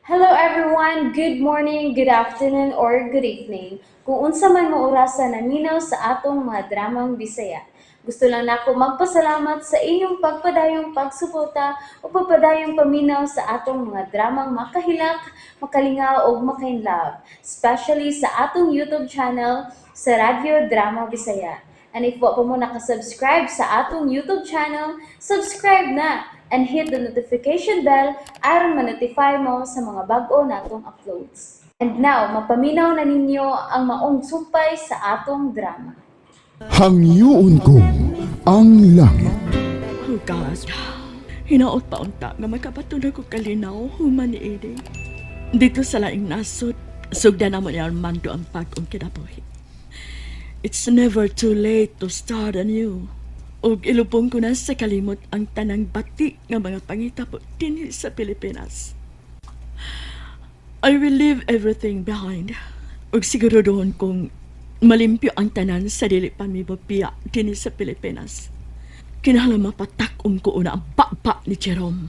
Hello everyone! Good morning, good afternoon, or good evening. Kung unsa man mo orasa naminaw sa atong mga dramang Bisaya. Gusto lang nako magpasalamat sa inyong pagpadayong pagsuporta o pagpadayong paminaw sa atong mga dramang makahilak, makalingaw ug makainlove, especially sa atong YouTube channel sa Radyo Drama Bisaya. And if wa pa mo nakasubscribe sa atong YouTube channel, subscribe na and hit the notification bell aron ma-notify mo sa mga bag-o natong uploads. And now, mapaminaw na ninyo ang maong sumpay sa atong drama. Hangyoon ko ang langit. Oh God, hinaot pa unta nga makabato na ko kalinaw human ni Ede. Dito sa laing nasod, sugdan na mo ni Armando ang pag-ong kinabuhi. It's never too late to start anew. Ug ilubong ko na sa kalimot ang tanang bati nga mga pangitabo dinhi sa Pilipinas. I will leave everything behind. Ug siguraduhon kong malimpyo ang tanan sa dili pa mi mabiya dinhi sa Pilipinas. Kinahanglan mapatak-om ko una ang baba ni Jerome.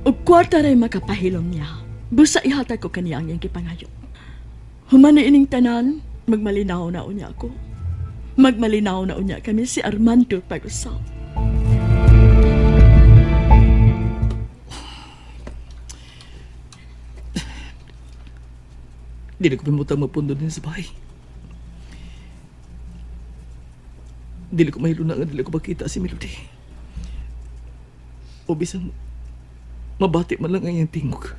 Ug kwarta ray makapahilom niya. Busa ihatag ko kaniya ang iyang gipangayo. Human ni ining tanan, magmalinaw na unya ko. Magmalinaw na unya kami si Armando pag-usap. Dili ko pimutang mapundo din sa bahay. Dili ko mahilo na nga dili ko makita si Melody. O bisan mabati man lang ang iyang tingog.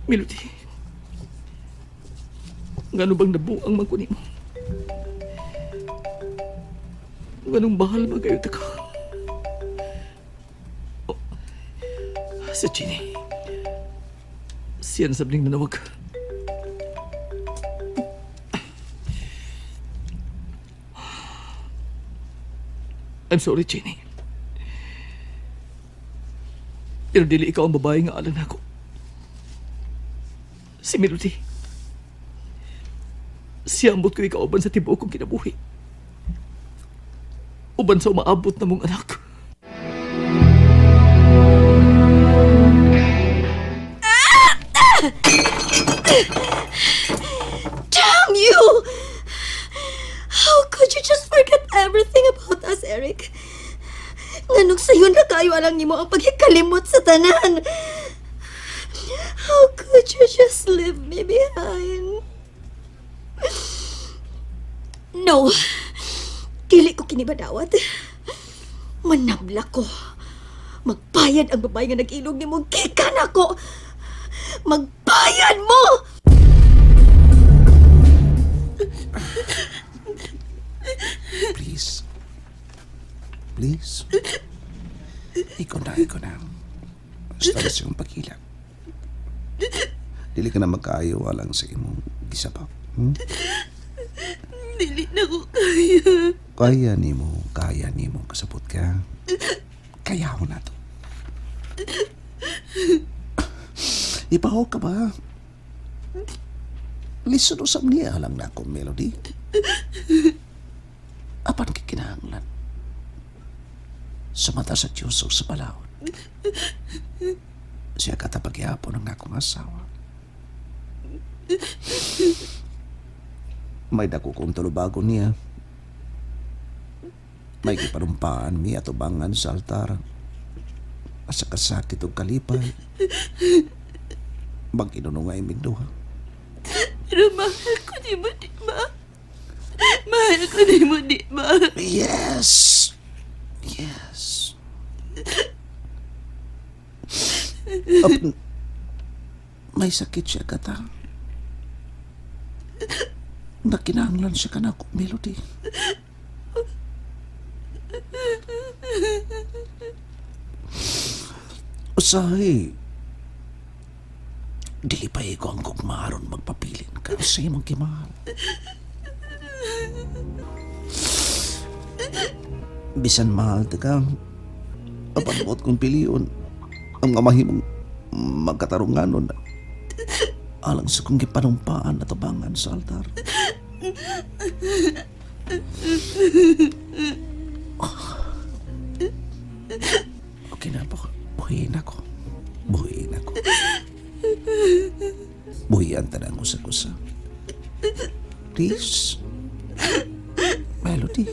Melody, ngano bang nabuang man ko nimo? Nganong bahal ba kayo ta ka? Oh, si Chini. Siya na sabning nanawag. I'm sorry, Chini. Pero dili ikaw ang babae nga alang nako. Si Melody. Siya ambot ko ikaw uban sa tibuok kong kinabuhi. Uban sa umaabot na mong anak. Damn you! How could you just forget everything about us, Eric? Nganong sayon na kayo alang nimo ang paghikalimot sa tanan. How could you just leave me behind? No. Dili ko kini badawat. Manabla ko. Magbayad ang babae nga nag-ilog nimo gikan ako. Magbayad mo! Please. Please. Ikaw na, ikaw na. Basta sa iyong pagkila. Dili ka na magkaayo alang sa imong gisabak. Dili na ko kaya. Kaya nimo, kaya nimo kasabot ka. Kaya ko na to. Ipaho ka ba? Listen usap niya lang na akong melody. Apan kikinahanglan. Sa mata sa Diyos o sa palawon. Siya katapagyapon ang akong asawa. May dako kong tulubago niya. May gipanumpaan mi atubangan sa altar. Asa kasakit og kalipay. Mag-inunungay minduha. Pero mahal ko di mo, di ba? Mahal ko di mo, di ba? Yes! Yes. Apan, may sakit siya kata. Nakinahanglan siya kanako, Melody. Usahay, dili pa ikaw ang gugmaron magpapilin ka sa imong kimahal. Bisan mahal ta ka, apan buot kong pilion ang nga mahimong magkatarunganon alang sa kong gipanumpaan at abangan sa altar. Okay na po. Buhiin ako. Buhiin ako. Buhian tanang usa-usa. Please. Melody.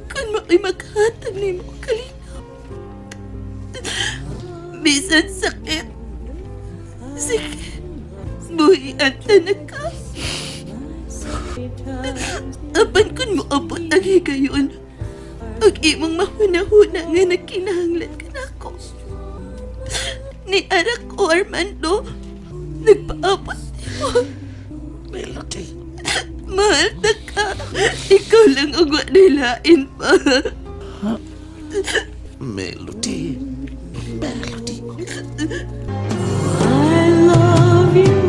Kung mako'y maghatag nimo kalinaw. Bisan sakit. Sige. Buhian ta na ka. Apan kun moabot ang higayon, ug imong mahuna-huna nga nagkinahanglan ka nako. Ni anak ko, Armando, nagpaabot nimo. Melody. Mahal na ka. Ikaw lang ang wa nilain pa. Melody. Melody. I love you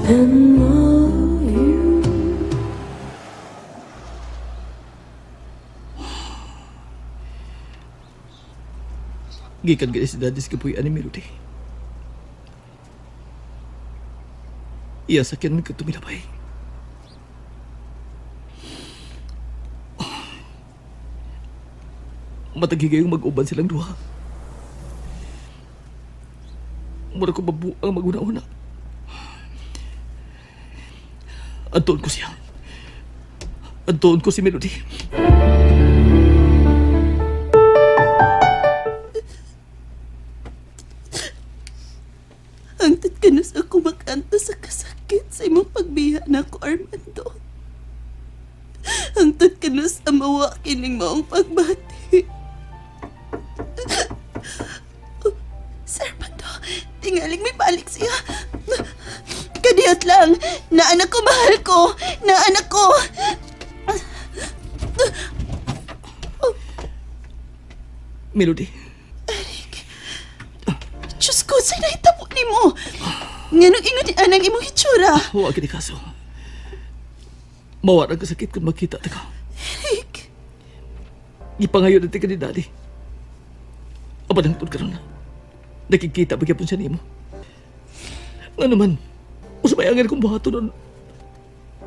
and love you. Gikan gani si Daddy sa kapuy-an ni Melody. Iya sakyan ka tumilabay. Matagigayong mag-uban silang duha. Mura ko mabuang maguna-una. Antoon ko siya. Antoon ko si Melody. Hangtod ka na sa ako makanto sa kasakit sa imong pagbiha na ako, Armando. Hangtod ka na sa mawa kining maong pagbati. Oh, Sir Armando, tingaling may balik siya. Kadiyot lang, naanak ko, mahal ko, naanak ko. Melody. Diyos ko, sa'yo nahitabo ni mo. Nganong ingon ni anang imong hitsura. Huwag kini kaso. Mawara ka sakit kung makita ta ka. Eric, Gipangayo na ka ni Daddy. Apan hangtod karon na. Nakikita ba gyapon siya nimo? Nga naman, usabayangan kong buhaton nun.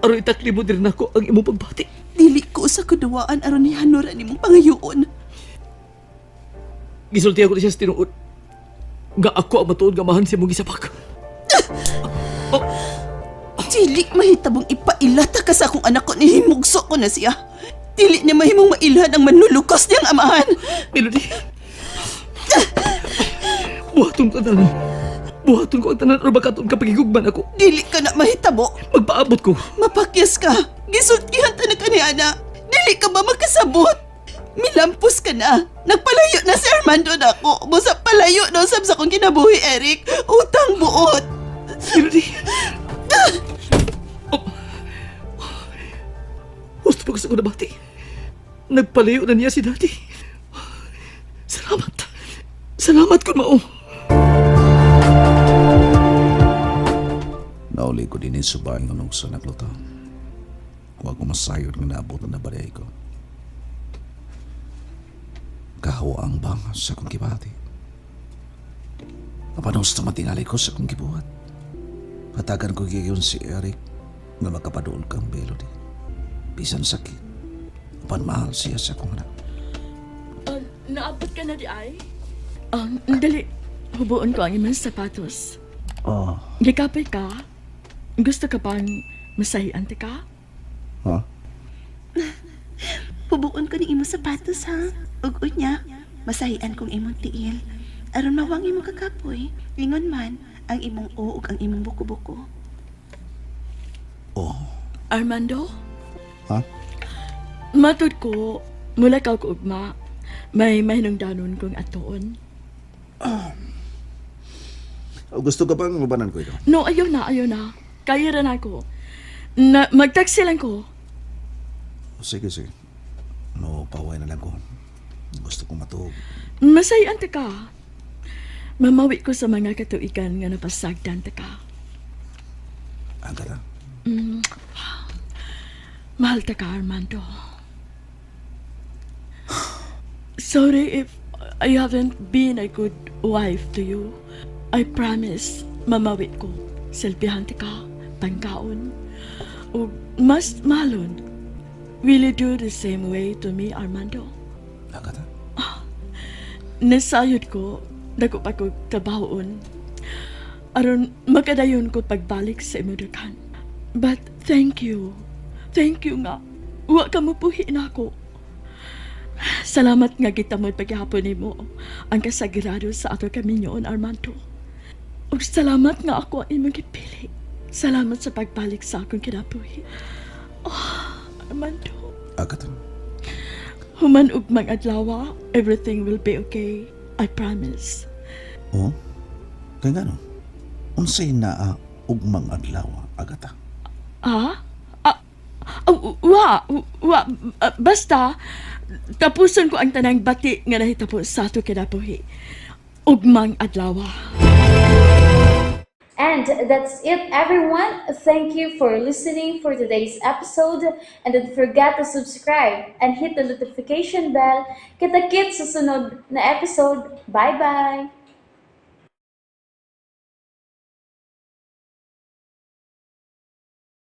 Aron itakli mo din nako ang imong pagbati. Dili ko sa kuduwaan aron ni Hanora nimong pangayoon. Gisulti ako na siya sa tinuod. Nga ako ang matuod nga amahan sa imong gisapak. Dili mahitabong ipailata ka sa akong anak ko ni himugso ko na siya. Dili niya mahimong mailhan ang manlulukas niyang amahan. Melody. Buhaton ko ang tanan. Buhaton ko ang tanan aron makaton ka pagigugman ako. Dili ka na mahitabo. Magpaabot ko. Mapakyas ka. Gisultihan ta na ka ni Ana. Dili ka ba makasabot? Milampos ka na. Nagpalayo na si Armando na ako. Busa palayo na usab sa akong kinabuhi, Eric. Utang buot. Melody. Oh. Gusto pa gusto ko nabati. Nagpalayo na niya si Daddy. Salamat. Salamat kun mao. Nauli ko din sa bahay ng sa nagluto. Huwag ko masayod nga naabot na balay ko. Kahawa ang bangas sa akong kibati. Kapanos na matingali ko sa akong gibuhat. Hatagan ko giyon si Eric nga makapaduol kang Melody. Bisan sakit. Apan mahal siya sa akong anak. Naabot ka na di ay? Dali, hubuon ko ang imong sapatos. Oh. Gikapay ka? Gusto ka bang masahian ti ka? Ha? Pubuon ko ni imong sapatos ha. Ug unya, masahian kong imong tiil. Aron mawang imong kakapoy, ingon man ang imong o ug ang imong buko-buko. Oh. Armando? Ha? Matod ko, mula ka ko ugma, may mahinungdanon kong atuon. Oh, gusto ka bang ubanan ko ito? No, ayaw na, ayaw na. Kaya ra na ako. Na, magtaksi lang ko. Sige, sige. No, paway na lang ko. Gusto kong matuog. Masahian ta ka. Mamawi ko sa mga katuigan nga napasagdan ta ka. Ang ta. Mahal ta ka, Armando. Sorry if I haven't been a good wife to you. I promise, mamawi ko. Silbihan ta ka, pangkaon. Ug mas mahalon, will you do the same way to me, Armando? Agata? Nasayod ko, dako pa ko trabahoon. Aron makadayon ko pagbalik sa imong daghan. But thank you. Thank you nga. Wa ka mo puhi nako. Salamat nga gitamod paghapon nimo ang kasagrado sa ato kaminyoon, Armando. Ug salamat nga ako ang imong gipili. Salamat sa pagbalik sa akong kinabuhi. Oh, Armando. Agata? Human ug mag-adlaw, everything will be okay. I promise. Oh? Kay ngano? Unsay naa ugmang adlaw, Agata? Ah? Ah, ah, wa, wa, ah, basta, tapuson ko ang tanang bati nga nahitabo sa ato kinabuhi. Ugmang adlaw. And that's it, everyone. Thank you for listening for today's episode. And don't forget to subscribe and hit the notification bell. Kita-kits sa sunod na episode. Bye-bye!